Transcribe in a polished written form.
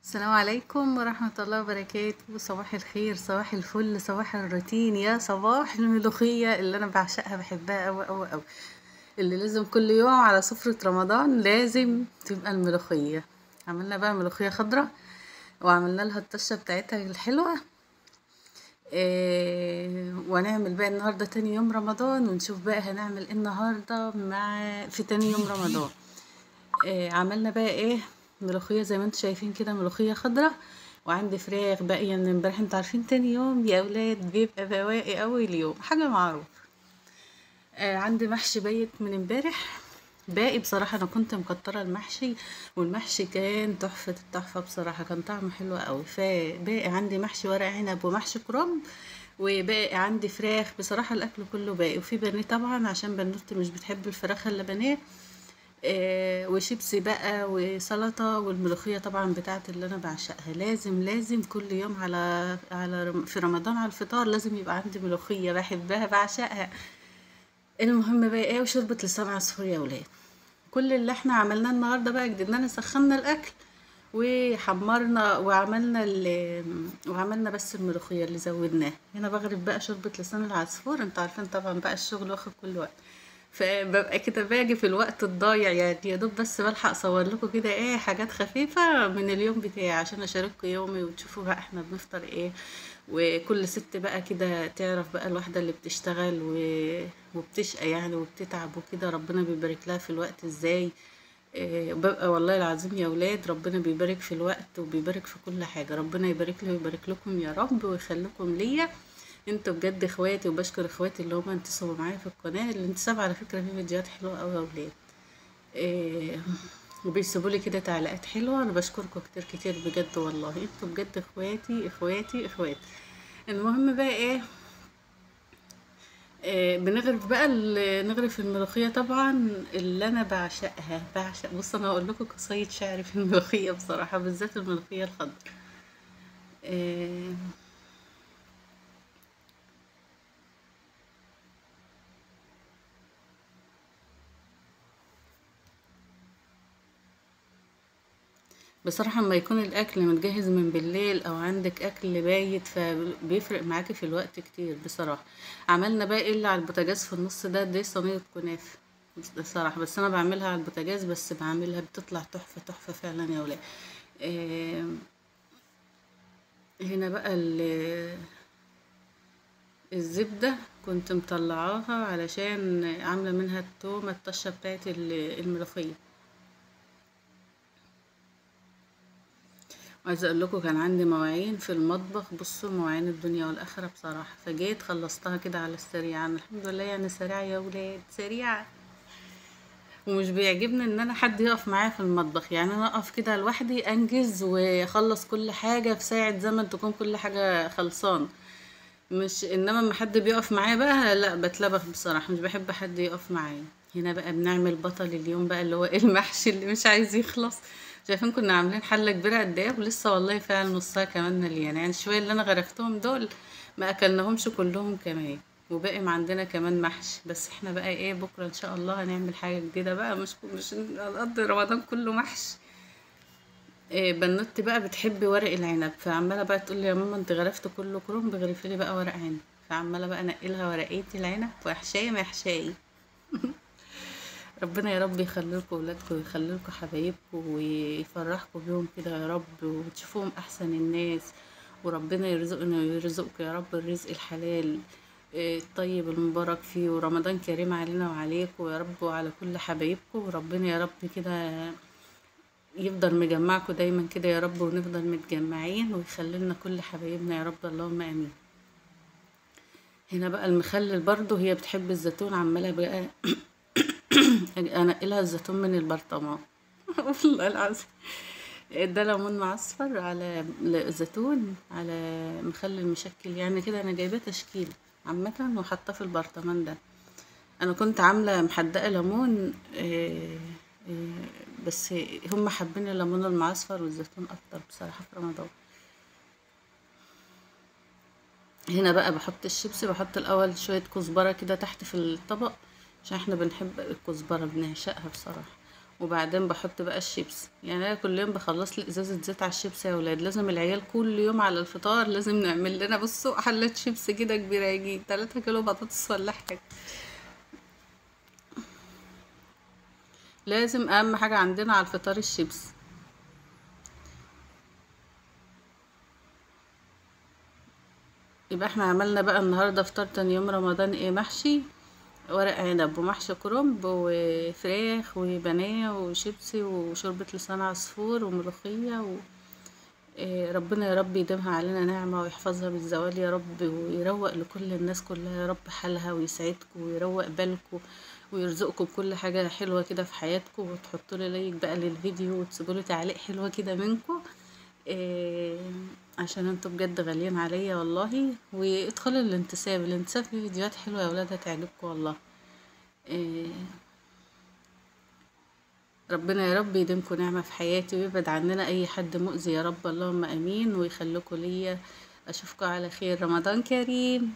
السلام عليكم ورحمة الله وبركاته. صباح الخير، صباح الفل، صباح الروتين، يا صباح الملوخية اللي أنا بعشقها، بحبها أوي أوي أوي، اللي لازم كل يوم على سفرة رمضان لازم تبقى الملوخية. عملنا بقى ملوخية خضراء وعملنا لها الطشة بتاعتها الحلوة، وهنعمل بقى النهاردة تاني يوم رمضان، ونشوف بقى هنعمل ايه النهاردة مع في تاني يوم رمضان. عملنا بقى ايه؟ ملوخية زي ما انتم شايفين كده، ملوخية خضراء، وعندي فراخ باقية من امبارح. انتوا عارفين تاني يوم يا اولاد بيبقى بواقي اول يوم، حاجة معروفة. عندي محشي بايت من امبارح باقي. بصراحة انا كنت مكترة المحشي، والمحشي كان تحفة التحفة بصراحة، كان طعمه حلو قوي. فباقي عندي محشي ورق عنب ومحشي كرنب، وباقي عندي فراخ. بصراحة الاكل كله باقي، وفي بانيه طبعا عشان بنوتي مش بتحب الفراخ الا بانيه، وشيبسي بقى وسلطة، والملوخية طبعا بتاعت اللي انا بعشقها. لازم لازم كل يوم على على في رمضان على الفطار لازم يبقى عندي ملوخية، بحبها بعشقها. المهم بقى ايه، وشوربة لسان عصفور يا ولاد. كل اللي احنا عملناه النهارده بقى جددنا، سخنا الاكل وحمرنا وعملنا بس الملوخية اللي زودناها. هنا بغرف بقى شوربة لسان العصفور. انتوا عارفين طبعا بقى الشغل واخد كل وقت، فببقى كده باجي في الوقت الضايع، يعني يا دوب بس بلحق اصور لكم كده ايه حاجات خفيفة من اليوم بتاعي عشان اشارككم يومي وتشوفوا بقى احنا بنفطر ايه. وكل ست بقى كده تعرف بقى الواحدة اللي بتشتغل وبتشقى يعني وبتتعب وكده، ربنا بيبارك لها في الوقت ازاي. ببقى والله العظيم يا ولاد ربنا بيبارك في الوقت وبيبارك في كل حاجة. ربنا يبارك لي ويبارك لكم يا رب ويخليكم ليا. انتوا بجد اخواتي، وبشكر اخواتي اللي هما انتسبوا معايا في القناة. الانتساب على فكرة فيه فيديوهات حلوة قوي يا ولاد، وبيسيبوا لي كده تعليقات حلوة. انا بشكركم كتير كتير بجد والله، انتوا بجد اخواتي اخواتي اخواتي. المهم بقى ايه، بنغرف بقى نغرف الملوخية طبعا اللي انا بعشقها، بعشق. بصوا انا هقول لكم قصيدة شعر في الملوخية بصراحة، بالذات الملوخية الخضراء. بصراحة لما يكون الأكل متجهز من بالليل أو عندك أكل بايت فبيفرق معاكي في الوقت كتير بصراحة. عملنا بقى إيه اللي على البوتاجاز في النص ده، دي صينية كنافة بصراحة، بس أنا بعملها على البوتاجاز، بس بعملها بتطلع تحفة تحفة فعلا يا ولاد. هنا بقى الزبدة كنت مطلعاها علشان عاملة منها التومة الطشة بتاعت الملوخية. عايزه اقول لكم كان عندي مواعين في المطبخ، بصوا مواعين الدنيا والاخرة بصراحة، فجيت خلصتها كده على السريع. انا الحمد لله يعني سريعة يا ولاد، سريعة. ومش بيعجبني ان انا حد يقف معايا في المطبخ، يعني انا اقف كده لوحدي انجز واخلص كل حاجة في ساعة زمن تكون كل حاجة خلصان، مش انما اما حد بيقف معايا بقى لا بتلبخ بصراحة، مش بحب حد يقف معايا. هنا بقى بنعمل بطل اليوم بقى اللي هو المحشي اللي مش عايز يخلص. شايفين كنا عاملين حله كبيرة قد ايه، ولسه والله فعلا نصها كمان مليانة، يعني شوية اللي انا غرفتهم دول ما اكلناهمش كلهم كمان، وباقي ما عندنا كمان محشي. بس احنا بقى ايه بكره ان شاء الله هنعمل حاجة جديدة بقى، مش هنقضي رمضان كله محشي. إيه بنوتي بقى بتحب ورق العنب، فعماله بقى تقول لي يا ماما انت غرفت كله كرنب، غرفي لي بقى ورق عنب. فعماله بقى انقلها ورقية العنب وحشايه محشايه. ربنا يا رب يخلي لكم اولادكم ويخلي لكم حبايبكم ويفرحكم بيهم كده يا رب، وتشوفوهم احسن الناس، وربنا يرزقنا ويرزقكم يا رب الرزق الحلال الطيب المبارك فيه. ورمضان كريم علينا وعليكم يا رب وعلى كل حبايبكم، وربنا يا رب كده يفضل مجمعكم دايما كده يا رب، ونفضل متجمعين ويخلي لنا كل حبايبنا يا رب، اللهم امين. هنا بقى المخلل برضو هي بتحب الزيتون، عماله بقى انقلها الزيتون من البرطمان. والله العظيم ده ليمون معصفر على زيتون على مخلل مشكل، يعني كده انا جايباه تشكيل عامة وحاطاه في البرطمان ده. انا كنت عامله محدقه ليمون، بس هم حابين الليمون المعصفر والزيتون اكتر بصراحة في رمضان. هنا بقى بحط الشيبسي، بحط الاول شوية كزبره كده تحت في الطبق عشان احنا بنحب الكزبره بنعشقها بصراحة، وبعدين بحط بقى الشيبس. يعني انا كل يوم بخلص لي ازازة زيت على الشيبس يا ولاد، لازم العيال كل يوم على الفطار لازم نعمل لنا بصوا حله شيبس كده كبيرة، يجي 3 كيلو بطاطس ولا حاجة. لازم اهم حاجة عندنا على الفطار الشيبس. يبقى احنا عملنا بقى النهارده فطار تاني يوم رمضان ايه؟ محشي ورق عنب ومحشي كرنب وفراخ وبانيه وشيبسي وشوربة لسان عصفور وملوخية إيه، ربنا يا رب يديمها علينا نعمة ويحفظها من الزوال يا رب، ويروق لكل الناس كلها يا رب حالها، ويسعدكم ويروق بالكم ويرزقكم بكل حاجة حلوة كده في حياتكم. وتحطوا لي like بقى للفيديو وتسيبوا لي تعليق حلوة كده منكم، إيه، عشان انتوا بجد غاليين عليا والله. وادخلوا الانتساب، الانتساب فيه فيديوهات حلوة يا ولاد هتعجبكم والله. إيه، ربنا يا رب يديمكم نعمة في حياتي ويبعد عننا اي حد مؤذي يا رب، اللهم امين، ويخليكم ليا. اشوفكم على خير، رمضان كريم.